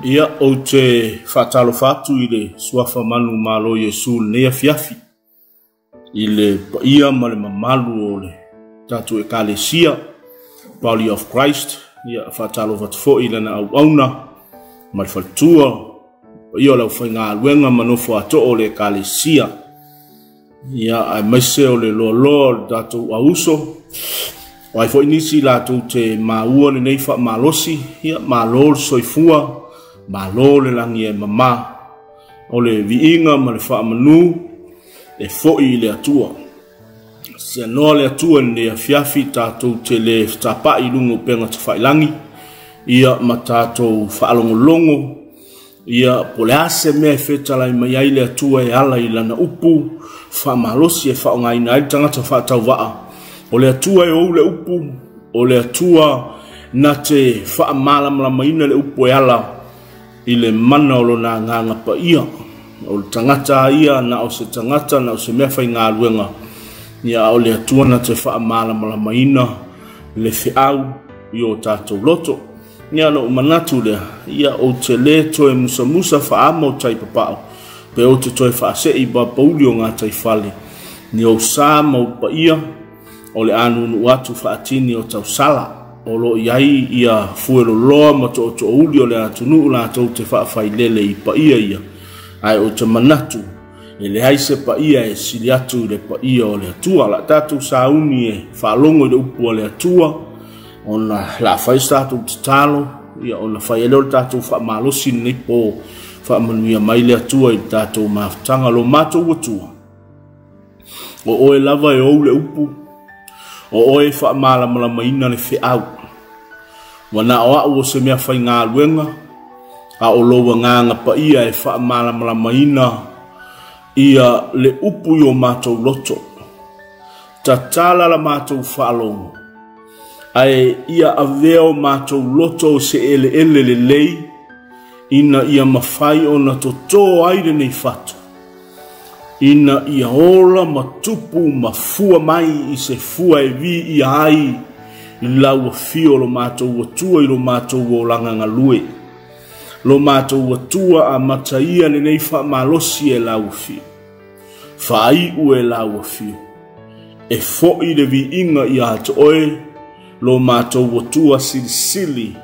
Ia, ou te faatalofa atu i le Suafa manumalo o Iesu i lenei afiafi, i le paia ma le mamalu o le tatou Ekalesia, Body of Christ. Ia, faatalofa atu foi i lana auauna ma le faletua, paia o le aufaigaluega ma nofo a too o le Ekalesia. Ia, aemaise o le loaloa o le tatou auuso, o ai foi nisi latou te maua lenei faamalosi, ia, malo le soifua, malo le lagi e mama, o le viiga ma le faamanu e foi i le Atua. Seanoa le Atua i lenei afiafi, tatou te le fetapa'i i luga o upega tafailangi, ia, ma tatou faalogologo, Ia, po o le a se mea e fetalai mai ai le Atua e ala i Lana upu faamalosi e faaaogaina ai le tagata faatauvaa, o le Atua e ou le upu, o le Atua na te faamalamalamaina le upu e ala i le mana o Lona Agaga Paia. O le tagata a ia na o se tagata, na o se mea faigaluega, ia, a o le Atua na te faamalamalamaina le feau i o tatou loto. Ia ona ou manatu lea, ia ou te lē toe musamusa faaama o tai papao, pe ou te toe faasee i papauli o gataifale, ni ou sa ma ou paia, o le a nuunuu atu faatini o tausala, o lo o i ai ia fueloloa ma tootoouli o le atunuu latou te faafailele i paia ia, ae ou te manatu, e leai se paia e sili atu i le paia o le Atua. La tatou sauni e faalogo i le upu a le Atua, ona la fai se tatou tatalo, ia ona fai ai lea o le tatou faamalosi lenei po. Faamanuia mai le Atua i le tatou mafutaga, lo matou Atua. O oe lava e ou le upu, o oe e faamalamalamaina le feau. Ua na o au o se mea faigaluega, a o lou agaga paia e faamalamalamaina ia le upu i o matou loto. Tatala la matou faalogo, ae ia avea o matou loto o se eleele lelei, ina ia mafai ona totō ai lenei fatu, ina ia ola ma tupu ma fua mai i se fua e viia ai i lau afio lo matou Atua i lo matou olaga galue. Lo matou Atua, amataia lenei faamalosi e lau afio. Faaiu e lau afio. E foi le viiga ia te oe, lo matou Atua silisili,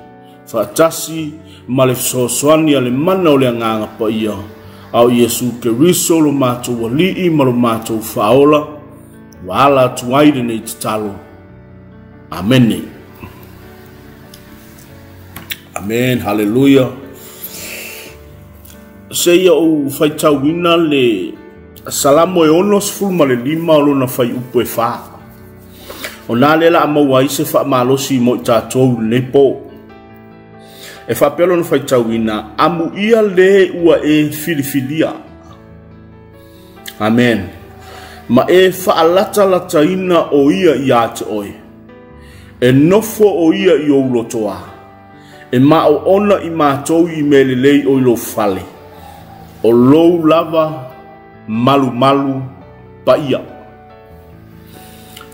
faatasi ma le fesoasoani a le mana o le Agaga Paia, a o Iesu Keriso lo matou Alii ma lo matou Faaola, ua ala atu ai lenei tatalo. Amene. Amen. Haleluia. Seia ou faitauina le Salamo e 65 o lona fuaiupu e 4. O nā lea la a maua ai se faamalosi mo i tatou i lenei po. E faapea lona faitauina, amuia le ua e filifilia. Amen. Ma e faalatalataina o ia iā te oe. E nofo o ia i ou lotoa. E maoona i matou i mea lelei o i lou fale. O lou lava malumalu paia.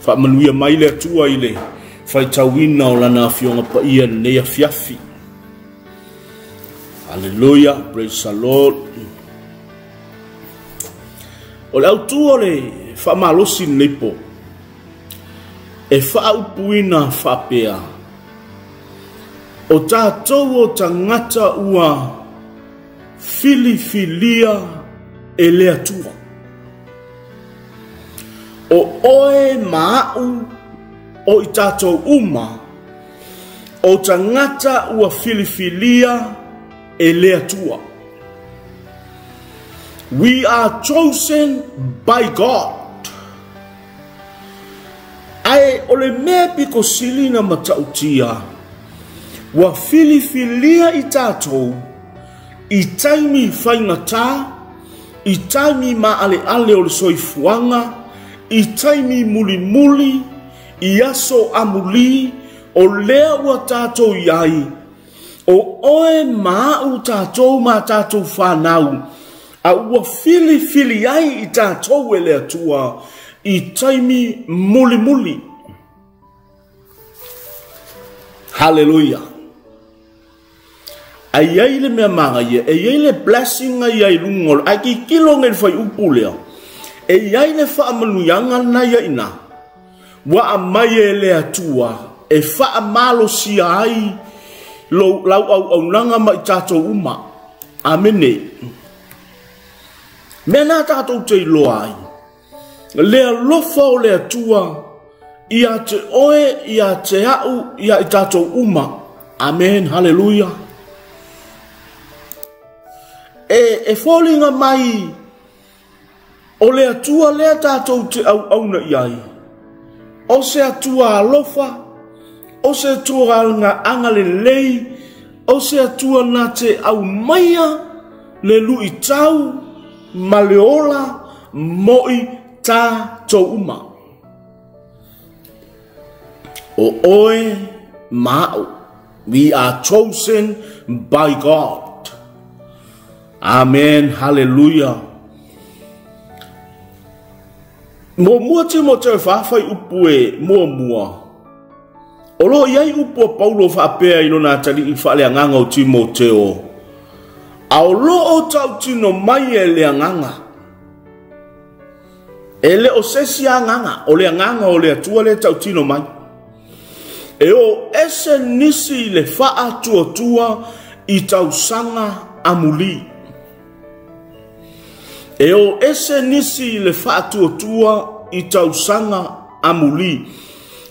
Faamanuia mai le Atua i le faitauina o Lana Afioga Paia i lenei afiafi. Hallelujah, praise the Lord. O le autu o le faamalosi lenei po, e faaupuina faapea, o tatou o tagata ua filifilia e le Atua. O oe ma a'u o i tatou uma, o tagata ua filifilia e le Atua. We are chosen by God. Ae o le mea pito sili na matautia, ua filifilia i tatou i taimi faigata, i taimi maaleale o le soifuaga, i taimi mulimuli, i aso amulī, o lea ua tatou i ai, o oe ma a'u tatou ma tatou fanau, a ua filifili ai i tatou e le Atua i taimi mulimuli. Haleluia! Ae i ai le mea manaia, e i ai le blessing a ia i luga o le, ae tilotilo nei i le fuaiupu lea, e i ai le faamanuiaga lena ia i ina, ua aumai e le Atua e faamalosia ai lou, lau auaunaga ma i tatou uma. Amene. Mea na tatou te iloa ai, le alofa o le Atua ia te oe, ia te au, ia i tatou uma. Amen, haleluia. E, e foliga mai o le Atua lea tatou te auauna i ai. O se Atua alofa, o se Atua agalelei, o se Atua na te aumaia le luitau ma le ola mo i tatou uma. O oe ma au, we are chosen by God. Amen, hallelujah. Muamua Timoteo 4 fuaiupu e muamua. O lo o i ai upu a Paulo faapea i lona atalii faaleagaga o Timoteo, a o lo o tautino mai e le agaga. E le o se isi agaga, o le agaga o le Atua lea e tautino mai. E o ese nisi i le faatuatua i tausaga amuli. E o ese nisi i le faatuatua i tausaga amuli.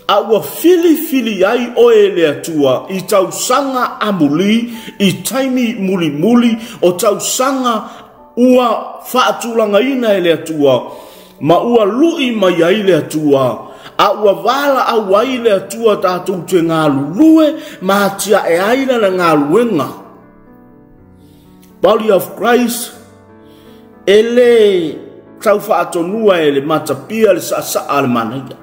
A ua filifili ai oe e le Atua i tausaga amuli, i taimi mulimuli o tausaga ua faatulagaina e le Atua, ma ua lui mai ai le Atua, a ua valaau ai le Atua tatou te galulue ma atiae ai lana galuega. Body of Christ, e le tau faatonua e le matapia le saasaa a le manaia.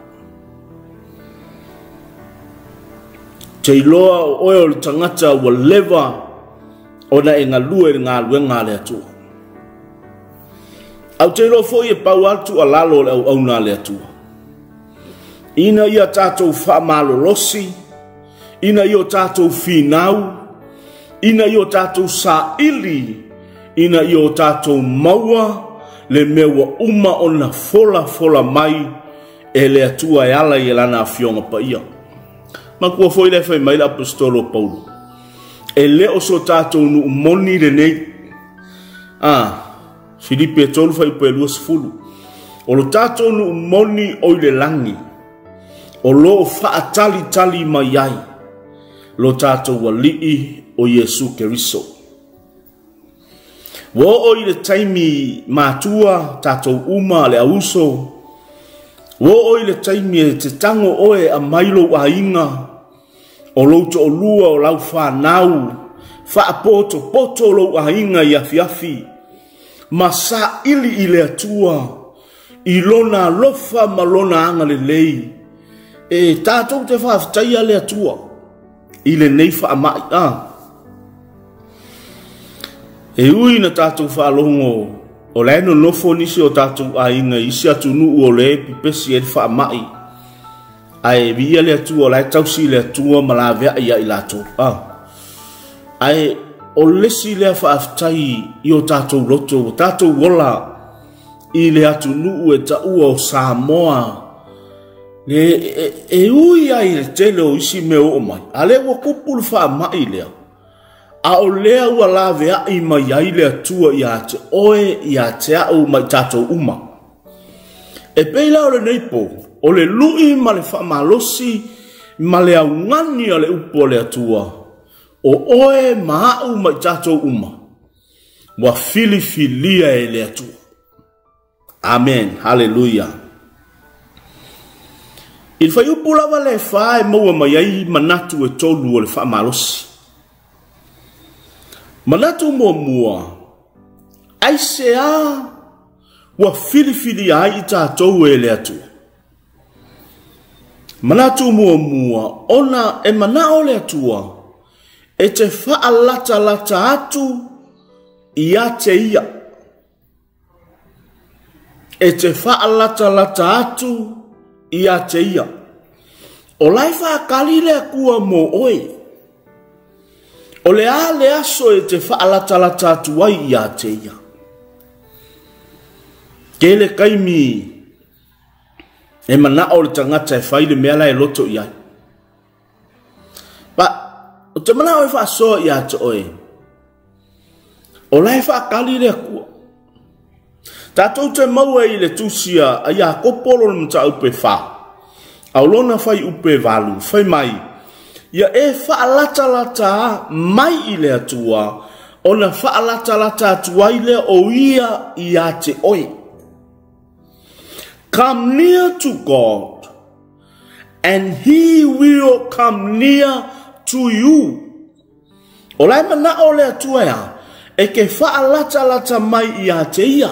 Te iloa o oe o le tagata ua leva ona e galue i le galuega a le Atua. Au te iloa foi e pau lava le tuualalo o le auauna a le Atua. Ina ia tatou faamalolosi, ina ia o tatou finau, ina ia o tatou saili, ina ia o tatou maua le mea ua uma ona folafola mai e le Atua e ala i lana Afioga Paia. Manatua foi lea fai mai le Aposetolo o Paulo, e le o so tatou nuu moni lenei. Ah, Filipi e 3 fuaiupu e 20. O lo tatou nuu moni o i le lagi, o lo o faatalitali mai ai lo tatou Alii o Iesu Keriso. Ua oo i le taimi matua tatou uma le auso, ua oo i le taimi e te tago oe e aumai lou aiga, o lou toalua, o lau fanau, faapotopoto lou aiga i afiafi, ma saili i le Atua i lona alofa ma lona agalelei. E tatou te faafetaia le Atua i lenei faamai. A. E ui na tatou faalogo o la e nonofo nisi o tatou aiga i isi atunuu o le pepesi ai le faamai, ae viia le Atua o la e tausi le Atua ma laveai ia i latou. A. Ae o le isi lea faafetai i o tatou loto, ua tatou ola i le atunuu e taua o Samoa, e, e, e ui ai i le tele o isi mea oo mai, a lea ua kupu le faamai lea, a o lea ua laveai mai ai le Atua ia te oe, ia te au ma i tatou uma. E pei la o lenei po, o le lui ma le faamalosi ma le augani a le upu a le Atua, o oe ma au ma i tatou uma, ua filifilia e le Atua. Amen. Haleluia. I le fuaiupu lava le fa e maua mai ai manatu e tolu o le faamalosi. Manatu muamua, aisea ua filifilia ai i tatou e le Atua? Manatu muamua, ona e manao le Atua e te faalatalata atu ia te ia. E te faalatalata atu ia te ia. O la e whakali le Atua mō oe. O le a le aso e te faalatalata atu ai ia te ia. Tele taimi e manao le tagata e fai le mea la e loto i ai. Pa, o te manao e faasoa ia te oe, o la e faakali le Atua. Tatou te maua i le tusi a Iakopo lona mataupu e 4, a o lona fuaiupu e 8, fai mai, ia e faalatalata mai i le Atua, ona faalatalata atu ai lea o ia ia te oe. Come near to God, and he will come near to you. O la e manao le Atua e a, e ke faalatalata mai ia te ia.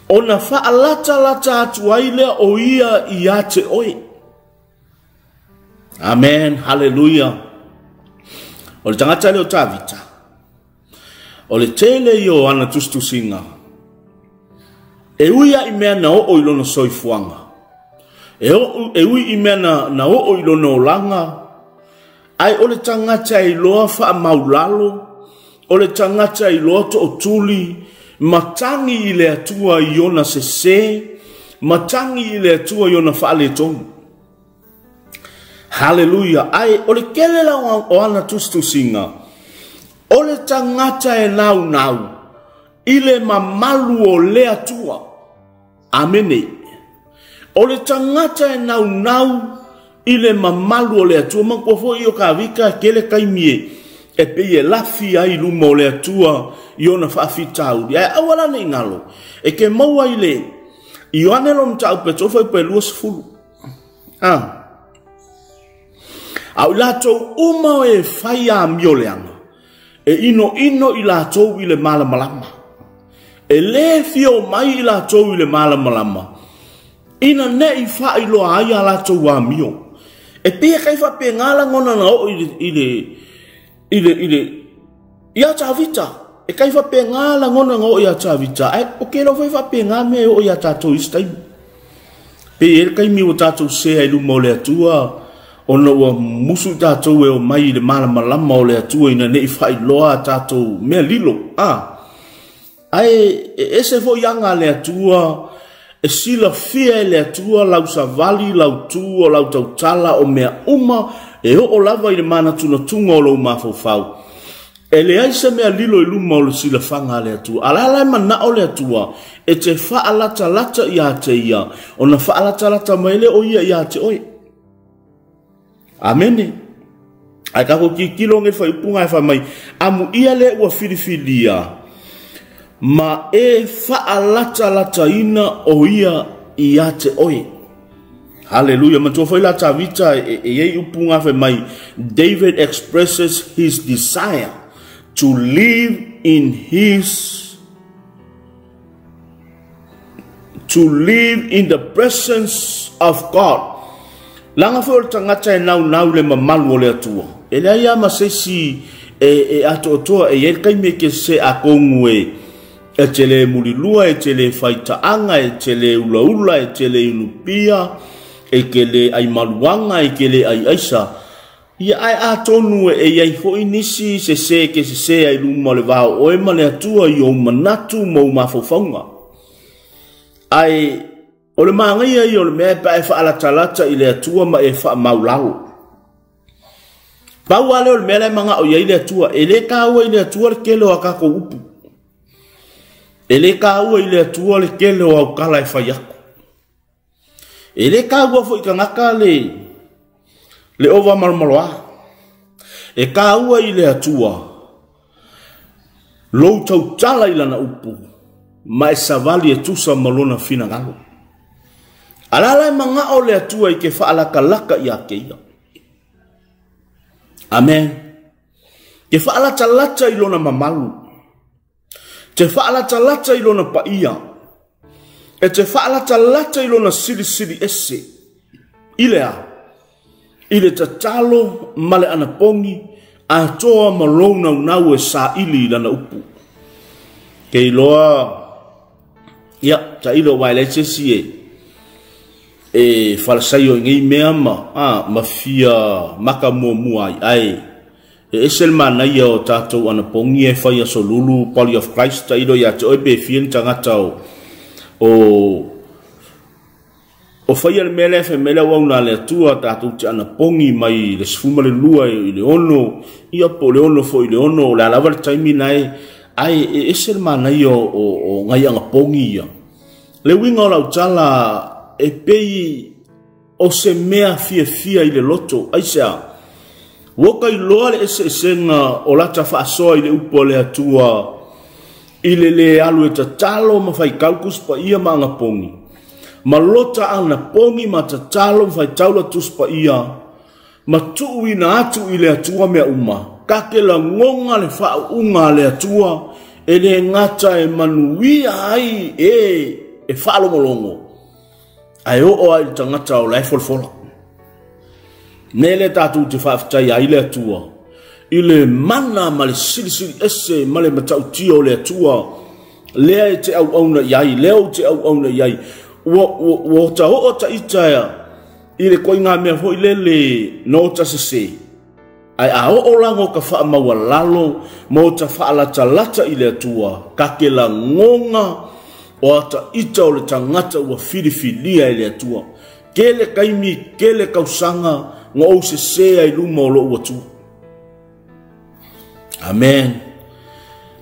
Ona faalatalata atu ai lea o ia ia te oe. Amen, hallelujah. O le tagata lea o Tavita, o le tele ia o ana tusitusiga, e ui lava i mea na oo i lona soifuaga, e ui i mea na oo i lona olaga, ae o le tagata e iloa faamaulalo, o le tagata e iloa tootuli, matagi i le Atua i ona sese, matagi i le Atua i ona faaletonu. Hallelujah. Ae o le tele la o ana tusitusiga, o le tagata e naunau i le mamalu o le Atua. Amene. O le tagata e naunau i le mamalu o le Atua. Manatua foi o Tavita tele taimi e pei e lafi ai i luma o le Atua i ona faafitauli. Ae aua la ne i galo, e ke maua i le Ioane lona mataupu e 3 fuaiupu e 20. A o i latou uma e fai amioleaga, e inoino i latou i le malamalama. E lē fia omai i latou i le malamalama, ina ne i faailoa ai a latou amio. E pei e kai faapena lagona na oo i le i le i le ia Tavita. E kai faapena lagona na oo ia Tavita. Ae o ke lau fai faapena mea e oo ia tatou i isi taimi. Pe e le taimi ua tatou sea i luma o le Atua, ona ua musu i tatou e omai i le malamalama o le Atua ina ne i faailoa a tatou mea lilo. Ae e ese foi aga a le Atua, e silafia e le Atua lau savali, lau tu, o lau tautala, o mea uma, e oo lava i le manatunatuga o lou mafaufau. E leai se mea lilo i luma o le silafaga a le Atua. A la la e manao le Atua, e te faalatalata ia te ia, ona faalatalata mai lea o ia ia te oe. Amene. Ae tatou tilotilo nei fuaiupuga e fai mai, amuia le ua filifilia, ma e faalatalataina o ia ia te oe. Hallelujah. Manatua foi la Tavita e iai upuga fai mai, David expresses his desire to live in his to live in the presence of God. Leaga foi o le tagata e naunau i le mamalu o le Atua. E leai lava ma se isi e atoatoa e i ai le taimi e te sese atonu e te le mulilua, e te le faitaaga, e te le ulaula, e te le inupia, e te le aimaluaga, e te le aiaisa. Ia ae atonu e i ai foi nisi sese e te sese ai luma o le va o oe ma le Atua i ou manatu ma ou mafaufauga. Ae o le manaia ia o le mea pe a e faalatalata i le Atua ma e faamaulalo. Pau lava lea o le mea la e manao i ai le Atua, e le taua i le Atua le tele o a tatou upu. E le taua i le Atua le tele o au tala e fai atu. E le taua foi i tagata le ova malomaloa. E taua i le Atua lou tautala i lana upu, ma e savali e tusa ma lona finagalo. A la la e manao le Atua i ke faalatalata ia te ia. Amen. Ke faalatalata i lona mamalu. Te faalatalata i lona paia. E te faalatalata i lona silisili ese. I le a? I le tatalo ma le anapogi, atoa ma lou naunau e saili i lana upu. Ke iloa, ia, tailo aua e leai se isi e falasaio i nei mea ma fia maka muamua ai, ae E ese le manaia o tatou anapogi e fai aso lulu Body of Christ tailo ia te oe pe fia ni tagata o faia le mea lea fai mai le auauna a le Atua tatou te anapogi mai le 12 i le 6 ia po o le 6 foi i le 6 o le a lava le taimi nae ai e ese le manaia o ngai anapogi ia. Le uiga o lau tala e pei o se mea fiafia i le loto aisea. Ua kailoa le eseesega o lata faasoa i le upu a le Atua i le le alu e tatalo ma faitau Tusi Paia ma anapogi. Ma lota anapogi ma tatalo ma faitau la Tusi Paia ma tuuina atu i le Atua mea uma. Ka ke lagoga le faauuga a le Atua e le gata e manuia ai e faalogologo ae oo ai i le tagata o la e folafola. Ne le tatou te faafetai ai le Atua i le mana ma le silisili ese ma le matautia o le Atua lea e te auauna i ai, lea ou te auauna i ai. Ua ta oo ta ita i le koiga mea foi lele no ta sese. Ai a oo lago ka faamaualalo mo ta faalatalata i le Atua, ka ke lagoga o ata ita o le tagata ua filifilia e le Atua. Kele kaimi, kele kausaga ngo ou sese ai luma o lou Atua. Amen.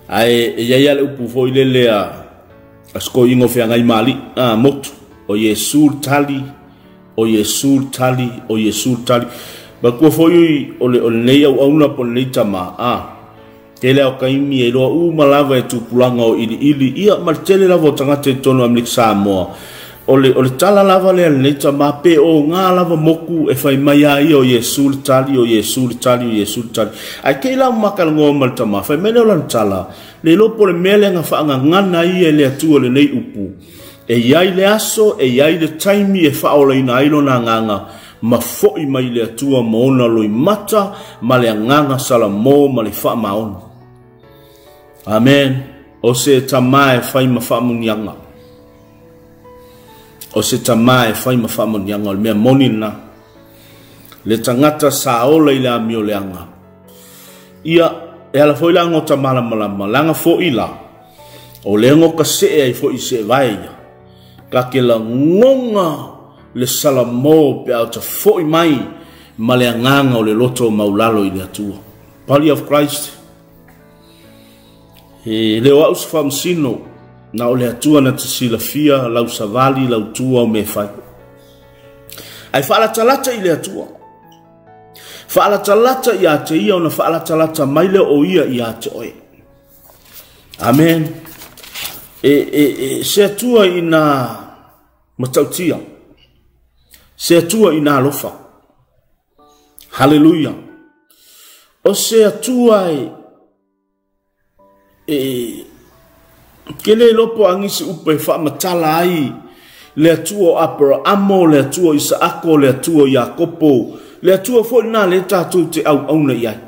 Ai e ia le upu foi lele a skoingo feagai mali a motu o Iesu tali, o Iesu tali, o Iesu tali. Ba kua foi o le nei au auna po le nei tama a tele au kaimi e loa u malava e tupulanga o ili ili ia ma le tele lava o tagata i totonu o Amerika Samoa. O le tala lava lea lenei tama pe o ngā lava moku e fai mai a ia o Iesu le tali, o Iesu le tali, o Iesu le tali. Ai kei lau makalagoa ma le tama, fai mai lea o lana tala, le iloa po o le mea lea nga faangagana ia e le Atua lenei upu. E iai le aso, e iai le taimi e faaolaina ai lona agaga, ma foi mai le Atua ma ona loimata, ma le agaga salamo ma le faamaoni. Amen. O se tama e fai ma faamuniaga. O se tama e fai ma faamuniaga o le mea moni lena. Le tagata sa ola i le amio leaga. Ia, e ala foi la ngota malamalama, langa foi la. O le ngoka see ai foi se vai ia. Ka ke lagoga le salamo pe au ta foi mai ma le agaga o le loto maulalo i le Atua. Body of Christ. E leo au se faamasino na o le Atua na te silafia lau savali lau tua o me fai. Ai faalatalata i le Atua. Faalatalata ia te ia ona faalatalata mai le o ia ia te oe. Amen. E se Atua ina matautia. Se Atua ina alofa. Hallelujah. O se Atua e ke le lopo angisi upe faamatala ai le Atua o Aperamo, le Atua o Isaako, le Atua o Iakopo, le Atua foi na le tatou te auauna i ai.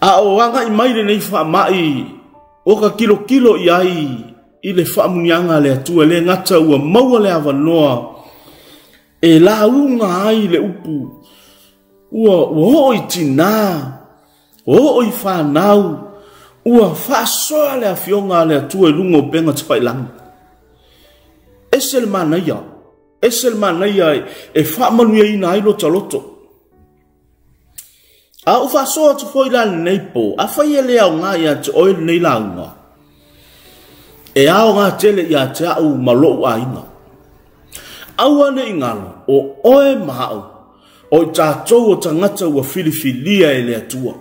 A o agai mai lenei faamai o ka kilokilo i ai i le faamuniaga a le Atua le gata ua maua le avanoa e lauga ai le upu ua oo i tinā, ua oo i whanau, ua faasoa le afioga a le Atua i luga o pega tafailagi. Ese le manaia, ese le manaia e faamanuiaina ai lota loto. A ou faasoa atu foi la lenei po, afai e le aoga ia te oe lenei lauga, e aoga tele ia te au ma lou aiga. Aua ne i galo, o oe ma au, o i tatou o tagata ua filifilia e le Atua.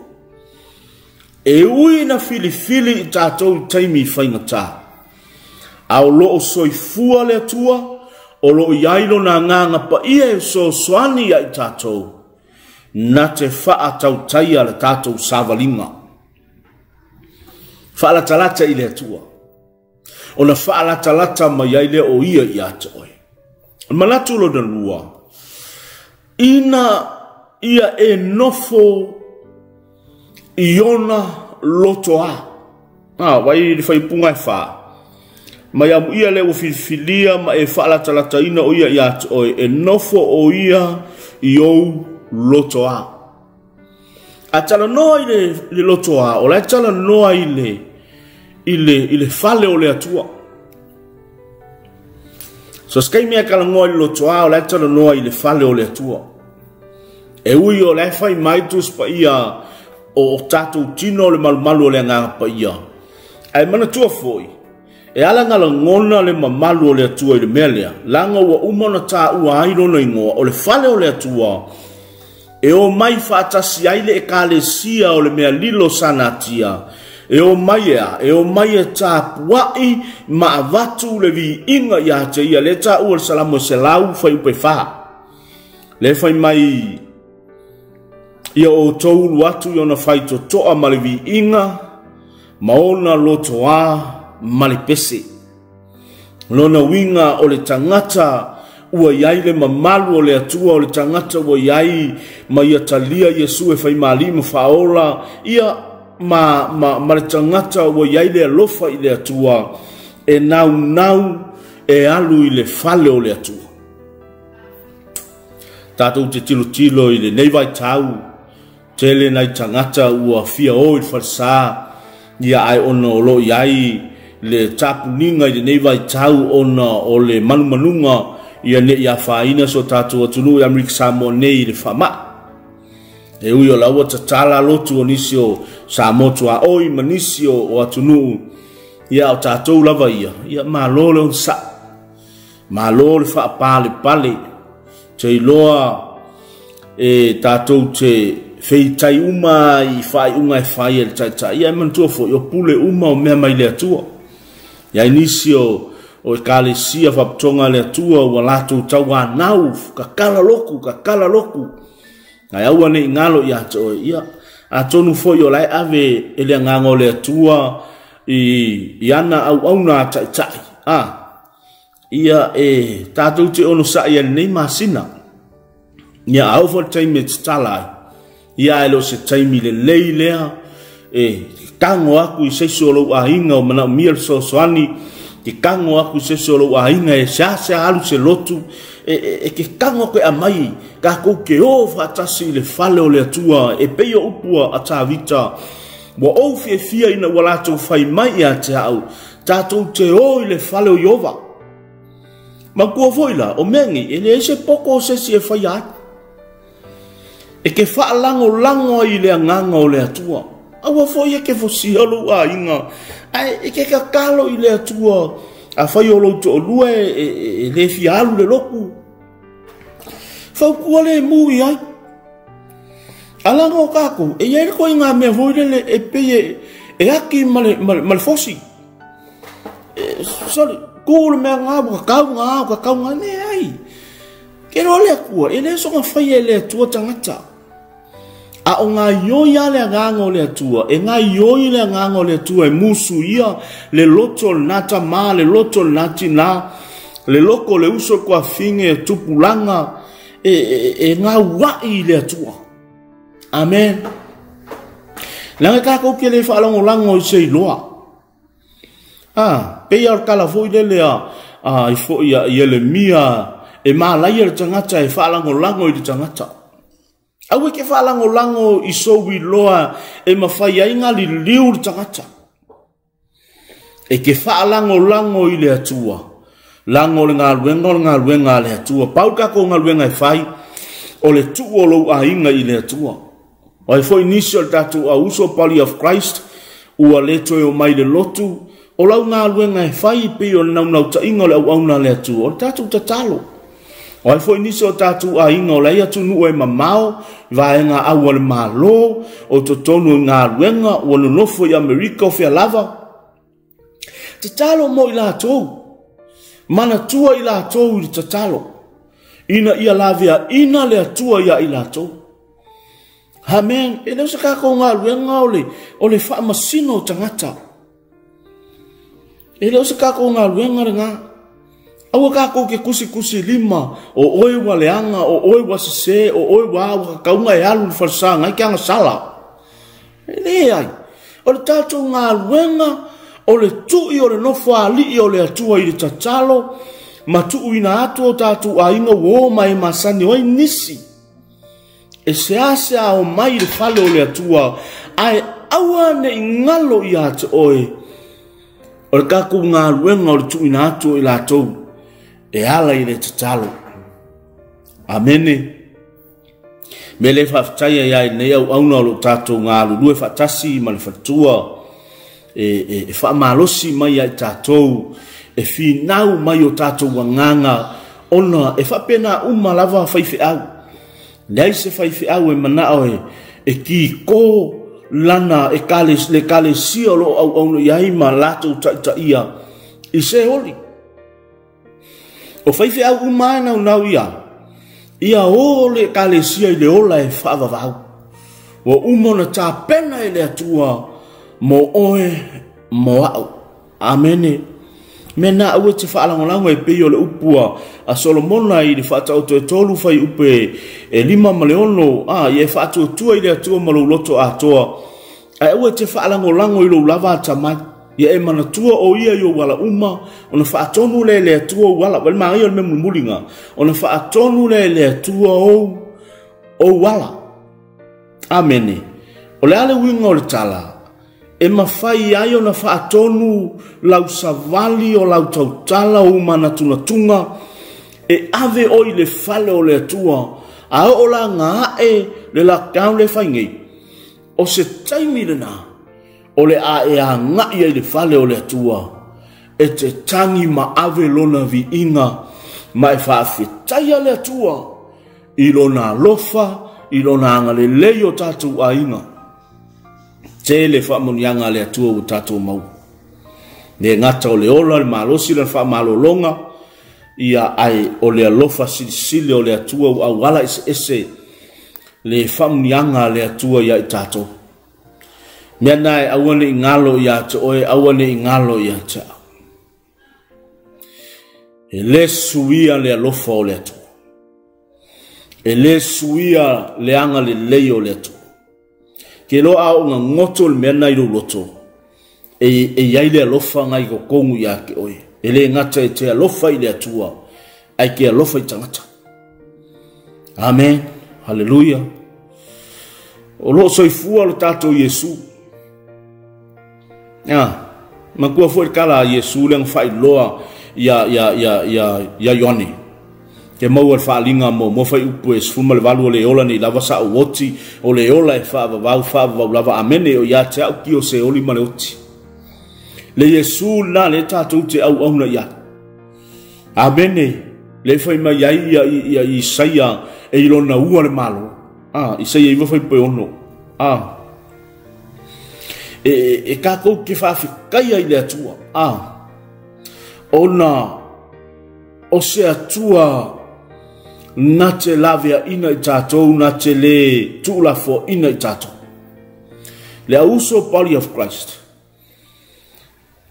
E ui na filifili i tatou i taimi i faigata. A o loo soifua le Atua, o loo iai lona agaga paia e fesoasoani ia i tatou, na te faatautaia le tatou savaliga. Faalatalata i le Atua. Ona faalatalata mai ai lea o ia ia te oe. Manatu lona lua, ina ia e nofo i ona lotoa. Vai le faipunga e wha. Mai amu ia le ua filifilia ma e faalatalataina o ia ia te oe. E nofo o ia i ou lotoa. A talanoa i le lotoa, o la e talanoa i le fale o le Atua. So se taimi e talanoa i le lotoa, o la e talanoa i le fale o le Atua. E ui o la e fai mai Tusi Paia o tatou tino o le malumalu o le Agaga Paia. Ae manatua foi, e ala na lagona le mamalu o le Atua i le mea lea, laga ua uma ona taua ai lona igoa, o le fale o le Atua, e o mai faatasi ai le ekalesia o le mea lilo sanatia, e o mai ea, e o mai e tapuai ma avatu le viiga ia te ia, le taua le Salamo e 104. Le fai mai ia o toulu atu i ona faitotoa ma le viiga, ma ona lotoa ma le pese. Lona uiga o le tagata ua iai le mamalu o le Atua, o le tagata ua iai ma ia talia Iesu e faimali ma faaola, ia ma le tagata ua iai le alofa i le Atua, e naunau e alu i le fale o le Atua. Tatou te tilotilo i lenei vaitau, tele nai tagata ua fia o i le falesa, ia ai ona o lo iai le tapuniga i lenei vaitau ona o le manumanuga ia nei afaina so tatou atunuu i Amerika Samoa nei i le faamai. E ui o la ua tatala lotu o nisi o Samoa tuaoi ma nisi o atunuu, ia o tatou lava ia, ia malo le onosai, malo le faapalepale, te iloa e tatou te feitai uma i faaiuga e fai e le taitai. Ia e manatua foi o pule uma o mea mai le Atua. Ia nisi o ekalesia faapitoga a le Atua ua latou tauanau, kakala loku, kakala loku. Ae aua nei galo ia te oe. Ia atonu foi o la e ave e le agaga o le Atua i ana auauna a taitai. Ia e tatou te onosai e lenei masina. Ia au foi le taimi e tatala ai. Ia e le o se taimi lelei lea e tango aku i seisi o lou aiga o manaomia le fesoasoani, ke tango aku i seisi o lou aiga e seasea alu se lotu, e ke tango aku e amai tatou ke o faatasi i le fale o le Atua, e pei o upu a Tavita, ua ou fiafia ina ua latou fai mai ia te au, tatou te o i le fale o Iova. Matua foi la, o mea nei, e leai se poko o sesi e fai ai. E ke faalagolago ai i le agaga o le Atua. Aua foi e ke fosia lou aiga, ae e ke kakalo i le Atua, a fai o lou toalua e le fia alu le lotu. Fautua le mu i ai. Alaga o kākou, e iai le koiga mea foi lele e pei e aki ma le fosi. Sorry, ku le mea ngā, kakau ngā, kakau ngā, ne ai. Ke roa le Atua, e le soga fai e le Atua tagata. A o ngā ioi a le agaga o le Atua, e ngā ioi le agaga o le Atua e musu ia le loto o lena tamā, le loto o lena tinā, le loko le uso kua finge e tupulaga, e ngā uai i le Atua. Amen. Leaga tākou ke le faalagolago i se iloa. Pei o le tala foi lele a i foi a Ielemia, e malaia le tagata e faalagolago i le tagata. Aua ke faalagolago i sou iloa e mafai ai ngā liliu le tagata. E ke faalagolago i le Atua. Lago o le galuega o le galuega a le Atua. Pau tatou galuega e fai, o le tuu o lou aiga i le Atua. O ai foi nisi o le tatou auso Body of Christ, ua le toe o mai le lotu, o lau galuega e fai pei o le naunautai o le auauna a le Atua, o le tatou tatalo. O ai foi nisi o tatou aiga o lai atunuu e mamao, vaega au o le malo, o totonu i galuega, ua nonofo i Amerika o fea lava. Tatalo mo i latou, manatua i latou i le tatalo, ina ia lavea ina le Atua ia i latou. Amen. E le o se tatou galuega o le faamasino o tagata. E le o se tatou galuega lena. Aua tatou ke kusikusi lima, o oe ua leaga, o oe ua sese, o oe ua ua kakauga e alu le falesa ngai ke agasala. E leai. O le tatou galuega, o le tui o le nofo alii o le Atua i le tatalo, ma tuuina atu o tatou aiga ua o mai masani o ai nisi. E seasea o mai le fale o le Atua, ae aua ne i galo ia te oe o le tatou galuega o le tuuina atu o i latou e ala i le tatalo. Amene. Me le faafetai ai ai nei auauna o lo tatou galulue faatasi ma le faletua e faamalosi mai ai tatou, e finau mai o tatou agaga, ona e faapena uma lava faifeau. Leai se faifeau e manao e kiko lana e le kalesia o lo auauna i ai ma latou taitaia i se oli. O faifeau uma e naunau ia, ia o le kalesia i le ola e faavavau. Ua uma ona tapena e le Atua mo oe mo au. Amene. Me na aua te whaalangolanga e pei o le upua a Solomona i le whaataoto e tolu whai upe e 5 ma le 6, ia e whaatuatua i le Atua ma lou loto atoa. Ae aua te whaalangolango i lou lava atamai. Ia e manatua o ia i o wala uma, ona whaatonu le le Atua o wala, wale maai o le me mulmulinga, ona whaatonu le le Atua o wala. Amene. O le ale winga o le tala, e mawhai ai ona whaatonu lau savali o lau tautala o manatungatunga, e ave o i le fale o le Atua, a o la ngā e le lockdown le whai ngei. O se taimi le nā, o le a e a ngai ai le fale o le Atua, e te tangi ma ave lona viinga, ma e whaafetaia le Atua, i lona alofa, i lona angalelei o tātou aiga. Tele whaamonianga le Atua o tātou mau. Le ngata o le ola, le malosi, le whaamalolonga, ia ai o le alofa silisili o le Atua o awala ese ese le whaamonianga le Atua ia i tātou. Mea nae aua ne i ngalo ia te oe, aua ne i ngalo ia te au. E le suia le alofa o le Atua. E le suia le anga le lei o le Atua. Ke loa au ngā ngoto le mea nai lo loto, e iai le alofa ngai ko kongu ia ke oe. E le ngata e te alofa i le Atua, ai ke alofa i tangata. Amen. Hallelujah. O loo soifua lo tātou Iesu. Makua fue kala Iesu le ngawhai loa ia Ioane. Ke mau al whaalinga mo whai upu e sfuma le valu o le ola ni lava sa o oti o le ola e whaavavau lava amene o ia te au ki o se oli ma le oti. Le Iesu na le tātou te au auna ia. Amene le whai mai ai ia Isaia e ilona ua le malo. Isaia i whai pe ono. E kākou ke whaafikaia i le Atua. Ona o se Atua na te lavea ina i tātou, na te le tuulafo ina i tātou. Le auso body of Christ.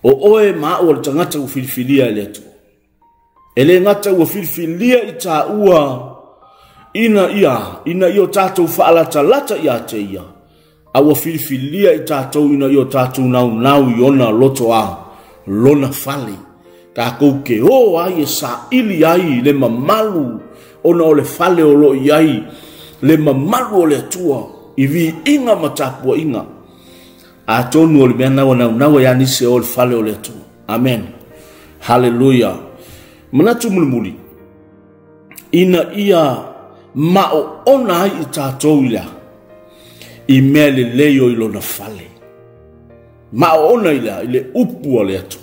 O oe maa o le tangata ua filifilia i le Atua. E le ngata ua filifilia i tāua ina ia o tātou whaalatalata ia te ia. A ua filifilia i tātou ina ia o tātou nau i ona loto a lona fale. Tākou ke o ai e sa ili ai le mamalu ona o le fale o lo iai le mamalu o le Atua i vi inga matapua inga. A tonu o le mea naua nau ia nise o le fale o le Atua. Amen. Hallelujah. Manatu mulimuli ina ia mao ona ai i tātou i lea i mea le lei o i lona fale. Mao ona i lea i le upu o le Atua.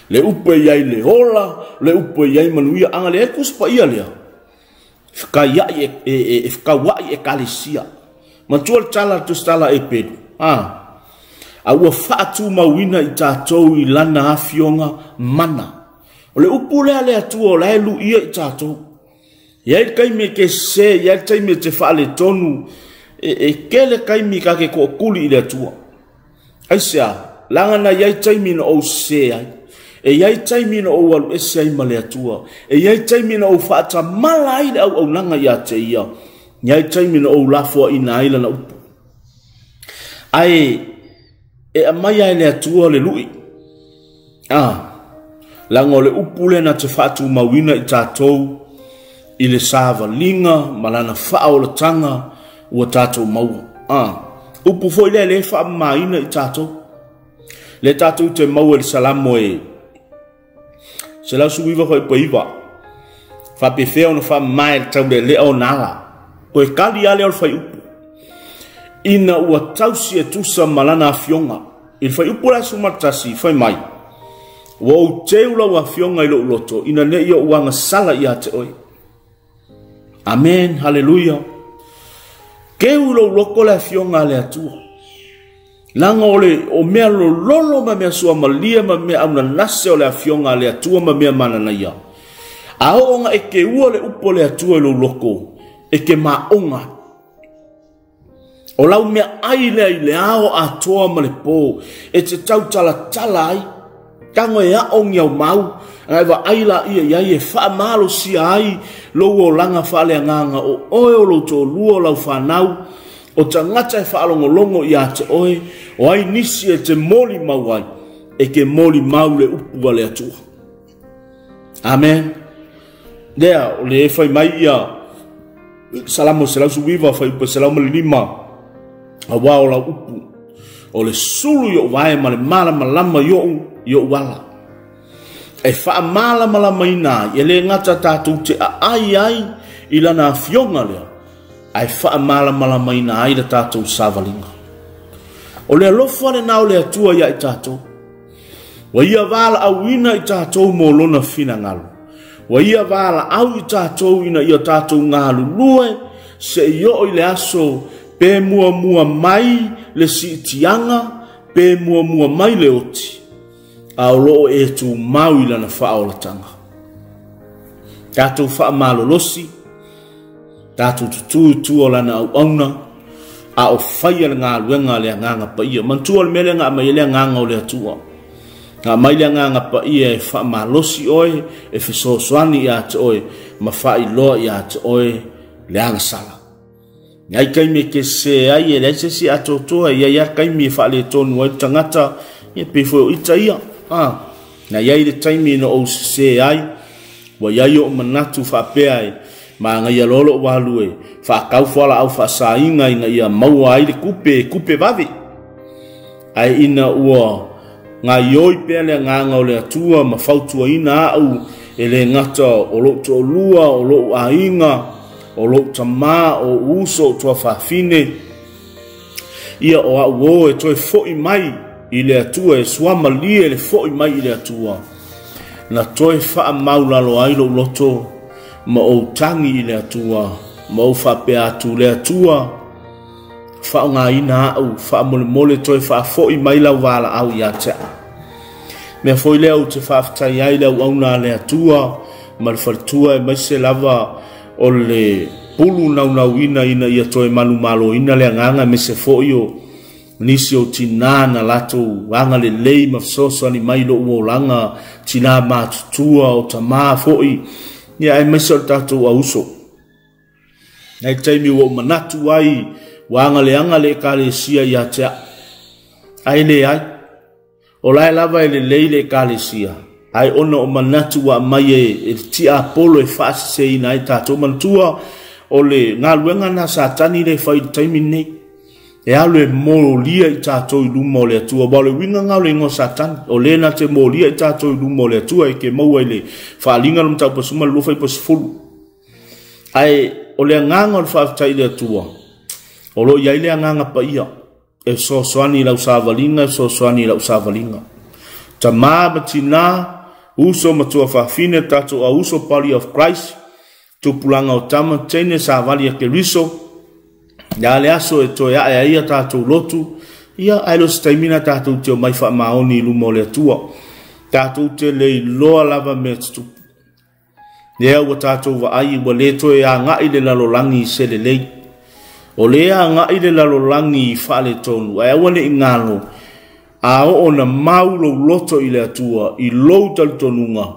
Le upu e iai le ola, le upu e iai manuia, anga le ekus pa ia lea. Whakaiai e whakauai e kalesia. Matua le tala tustala e pedu. A ua whaatu mauina i tātou i lana afionga mana. O le upu lea le Atua o la e lu ia i tātou. Ia i kaimi ke se, ia i taimi te whaale tonu, e kele kaimi ka ke kookuli i le Atua. Aisea, langa na ia i taimi na ou se ai. E iai taimi na ou alu ese ai ma le Atua. E iai taimi na ou whaatamala ai le au aunanga ia te ia. Iai taimi na ou lafoa ina ai lana upu. Ai, e amai ai le Atua le lui. Langa o le upu le na te whaatu mauina i tātou i le savaliga ma lana faaolataga ua tatou maua. Upu foi lea lea e faamamaina i tatou. Le tatou te maua i le Salamo e 119 faapefea ona faamamae le taulelea o nala. Toe kali lava lea o le faiupu. Ina ua tausi e tusa ma lana afioga. I le faiupu la 11 fai mai, ua ou teu lau afioga i lou loto, ina ne i ou agasala ia te oe. Amen, haleluia. Keu lou loko le afioga a le Atua. Laga o le o mea lololo ma mea suamalie ma mea aunanase o le afioga a le Atua ma mea mananaia. A oo nga e keua le upu o le Atua i lou loko, e ke maonga. O lau mea ai lea i le ao atoa ma le pō, e te tautalatala ai. Tago e aongi au mau, ngai vaai la ia iai e faamalosia ai lou olaga faaleagaga o oe o lou toalua o lau fanau, o tagata e faalogologo ia te oe, o ai nisi e te moli mau ai, e ke moli mau le upu a le Atua. Amen. Lea, o le e fai mai ia Salamo 119, fai upu 105, auā o lau upu, o le sulu i ou vae ma le malamalama i ou ala. E faamalamalamaina ai, e le gata tatou te aai ai i lana afioga lea, ae faamalamalamaina ai le tatou savaliga. O le alofa lena o le Atua ia i tatou. Ua ia valaauina i tatou mo lona finagalo. Ua ia valaau i tatou ina ia tatou galulue se i oo i le aso pe muamua mai le siitiaga, pe muamua mai le oti, a o loo e tumau i lana faaolataga. Tatou faamalolosi, tatou tutū i tua o lana auauna, a o faia le galuega a le agaga paia. Manatua le mea lea na aumai ai le agaga o le Atua. Na aumai le agaga paia e faamalosi oe, e fesoasoani ia te oe, ma faailoa ia te oe le agasala. Ngai taimi e te sese ai, e leai se isi atoatoa, e i ai lava taimi e faaletonu ai le tagata, ia pei foi o ita ia. Na i ai le taimi na ou sese ai, ua i ai ou manatu faapea e magaia loa lou alu e faatau fualaau faasaina ina ia maua ai le tupe, tupe vave. Ae ina ua gaioi pea le agaga o le Atua ma fautuaina au e le gata o lou toalua, o lou aiga, o lou tamā, o ou uso, o ou tuafafine, ia o au o e toe foi mai i le Atua, e suamalie le foi mai i le Atua, na toe faamaulalo ai lou loto ma ou tagi i le Atua, ma ou faapea atu, le Atua, faaaogaina au, faamolemole toe faafoi mai lau valaau ia te au. Mea foi lea ou te faafetai ai le auauna a le Atua ma le faletua, aemaise lava o le pulu naunauina ina ia toe manumaloina le agaga, aemaise foi o nisi o tinā na latou agalelei ma fesoasoani mai lou olaga, tinā matutua, o tamā foi, ia aemaise o le tatou auso. Nai taimi ua ou manatu ai ua agaleaga le ekalesia ia te au. Ae leai, o lae lava e lelei le ekalesia, ae ona o manatu ua aumai e le tiapolo e faaseseina ai tatou. Manatua o le galuega na Satani le fai i le taimi lenei, e alu e molia i tatou i luma o le Atua. Aua o le uiga lena o le igoa o Satani, o le na te molia i tatou i luma o le Atua, e ke maua i le faaaliga o le Mataupu 12 fuaiupu 10. Ae o le agaga o le faafetai i le Atua, o lo o i ai le agaga paia e fesoasoani i lau savaliga, e fesoasoani i lau savaliga. Tamā ma tinā, uso ma tuafafine, tatou auso Body of Christ, tupulaga o tama, teine savali a Keriso, ia le aso e toe ae ai a tatou lotu, ia ae le o se taimi na tatou te omai faamaoni i luma o le Atua. Tatou te le iloa lava mea tutupu. Lea ua tatou vaai ua le toe agai le lalolagi i se lelei. O lea agai le lalolagi i faaletonu, ae aua ne i galo, a oo na mau lou loto i le Atua, i lou talitonuga,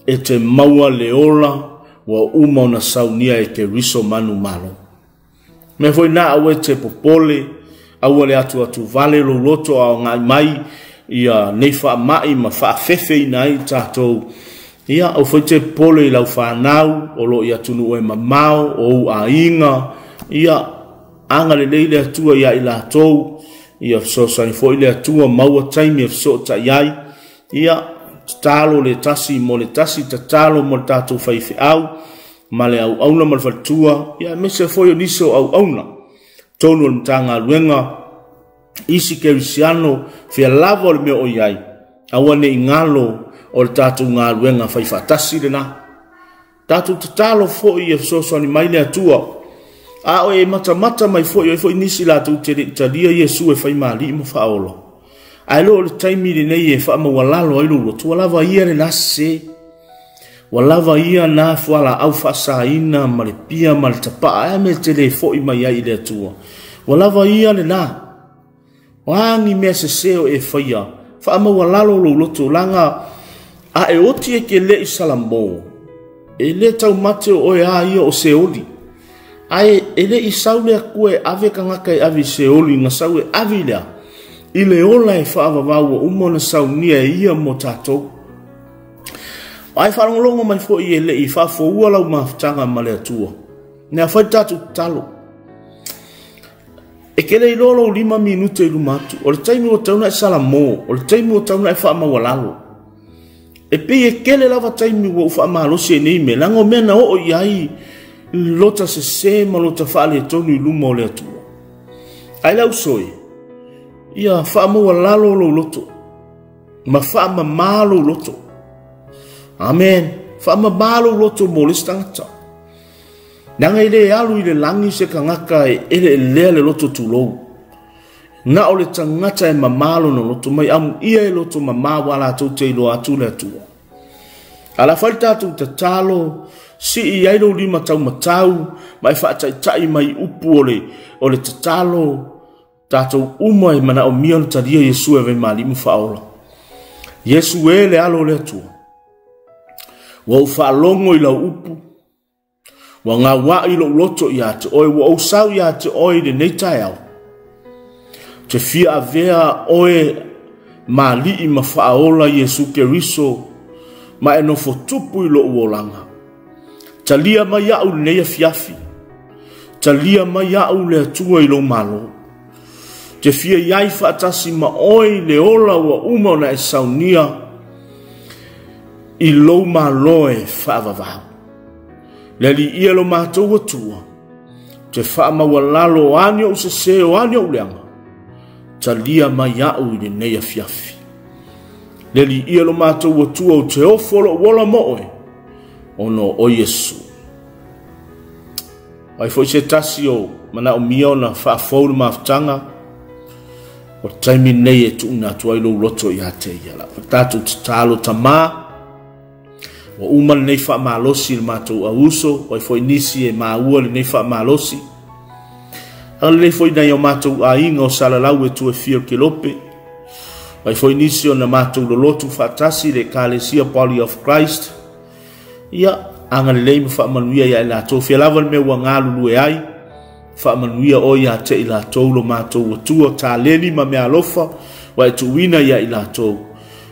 e te maua le ola ua uma ona saunia e Keriso manumalo. Mea foi na aua e te popole, aua le atu atu vale lou loto a o ngai mai ia nei faamai ma faafefeina ai tatou. Ia, aua foi e te popole i lau fanau o lo o i atunuu e mamao, o ou aiga. Ia, agalelei le Atua ia i latou. Ia fesoasoani foi le Atua maua taimi e fesootai ai. Ia, tatalo le tasi mo le tasi, tatalo mo le tatou faifeau ma le auauna ma le faletua, ia aemaise foi o nisi o auauna tonu o le Matagaluega, isi kerisiano, fea lava o le mea o i ai, aua ne i galo o le tatou galuega fai faatasi lena. Tatou tatalo foi ia fesoasoani mai le Atua, a o e matamata mai foi, o ai foi nisi latou te le i talia Iesu e fai ma alii ma faaola. Ae lo o le taimi lenei e faamaualalo ai lou loto, ua lava ia lena sese, ua lava ia na fualaau faasaina ma le pia ma le tapaa, ae mea te le foi mai ai i le Atua. Ua lava ia lena. O a ni mea sese o e faia, faamaualalo lou loto, laga a e oti e ke le i salamo, e le taumate o oe a ia o Seoli. Ae e le i sau le Atua e ave tagata e ave i Seoli, na sau e ave lea i le ola e faavavau ua uma ona saunia e ia mo tatou. Ae faalogologo mai foi e le i faafoua lau mafutaga ma le Atua. Nea fai tatou tatalo. E ke le iloa lou 5 minute i luma atu, o le taimi ua tatau ona e salamo, o le taimi ua tatau ona e faamaualalo. E pei e kele lava taimi ua ou faamalosi ai nei mea, leaga o mea na oo i ai lota sese ma lota faaletonu i luma o le Atua. Ae le ausoi, ia faamaualalo lou loto, ma faamamā lou loto. Amen. Faamamā lou loto mo le isi tagata. Leaga e le alu i le lagi se tagata e eleelea le loto tulou. Na o le tagata e mamā lona loto, mai amuia e loto mamā ua latou te iloa atu le Atua. Ala fai le tatou tatalo, sii ai lou lima taumatau, ma e faataitai mai upu o le tatalo, tatou uma e manaomia ona talia Iesu e ave ma alii ma faaola. Iesu e le alo o le Atua. Ua ou faalogo i lau upu, ua gauai lou loto ia te oe, ua ou sau ia te oe i lenei taeao. Te fia avea oe ma alii ma faaola Iesu Keriso, ma e nofo tupu i lou olaga. Talia mai au lenei afiafi, talia mai au le Atua i lou malo. Te fia iai faatasi ma oe i le ola ua uma ona e saunia i lou malo e faavavau. Le alii ia lo matou Atua, te faamaualalo o a ni ou sese o a ni ou leaga, talia mai au i lenei afiafi. Le alii ia lo matou Atua, o te ofo lou ola mo oe, ona o Iesu. Ai foi se tasi o manaomia ona faafou le mafutaga, o le taimi nei e tuuina atu ai lou loto ia te ia la. O tatou tatalo tamā, ua uma lenei faamalosi i le matou auuso, o ai foi nisi e maua lenei faamalosi. Agalelei foi nai o matou aiga o Salalau e tu e fia o Kelope. O ai foi nisi o na matou lolotu faatasi le Ekalesia Body of Christ. Ia, agalelei ma faamanuia ia i latou. Fia lava le mea ua galulue ai, faamanuia o ia te i latou lo matou Atua, taleni ma mea alofa, ua e tuuina ia i latou.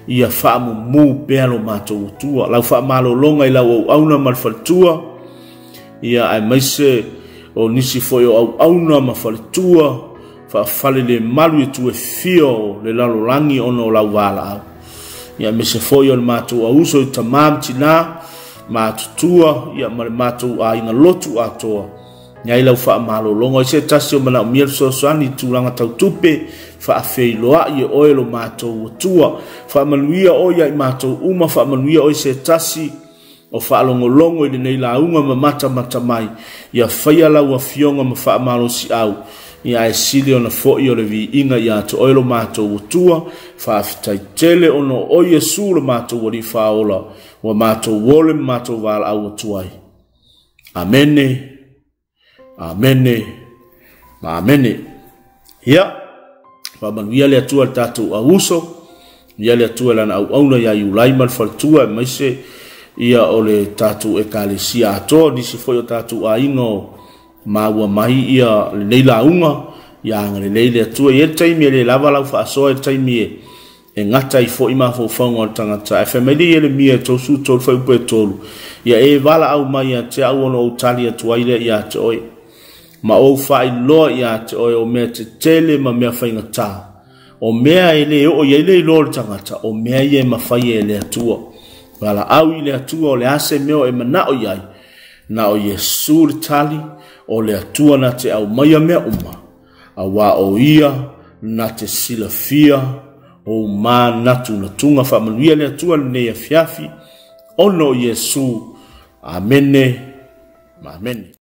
Ia faamumu pea lo matou Atua. Lau faamalologa i lau auauna ma le faletua, ia aemaise o nisi foi o auauna ma faletua, faafale le malu e tu e fia o le lalolagi ona o lau valaau. Ia aemaise foi o le matou auso i tamā ma tinā, matutua, ia ma le matou aiga lotu atoa. Ia ai lau faamalologa i se tasi o manaomia le fesoasoani i tulaga tau tupe, faafeiloai e oe lo matou Atua. Faamanuia oe ia i matou uma, faamanuia oe se tasi o faalogologo i lenei lauga ma matamata mai. Ia faia lau afioga ma faamalosiau, ia ae sili ona foi o le viiga ia te oe lo matou Atua. Faafetai tele ona o oe Iesu lo matou Alii faaola, ua matou ole ma matou valaau atu ai. Amene. Amene. Ma amene. Ia, faamanuia le Atua le tatou auuso, ia le Atua lana auauna ia Iulai ma le faletua, aemaise ia o le tatou ekalesia atoa, nisi foi o tatou aiga o maua mai ia lenei lauga, ia agalelei le Atua. Ia le taimi e le lava lau faasoa, le taimi e E gata ai foʻi mafaufauga o le tagata. Ae fai mai le Ielemia e 33 fuaiupu e 3, Ia e valaau mai ia te au ona ou tali atu ai lea ia te oe, ma ou faailoa ia te oe o mea tetele ma mea faigatā, o mea e lē oo i ai le iloa o le tagata, o mea ia e mafai e le Atua. Valaau i le Atua o le a se mea o e manao i ai, na o Iesu le tali, o le Atua na te aumaia mea uma, auā o ia na te silafia ou manatunatuga. Faamanuia le Atua lenei afiafi ona o Iesu. Amene ma amene.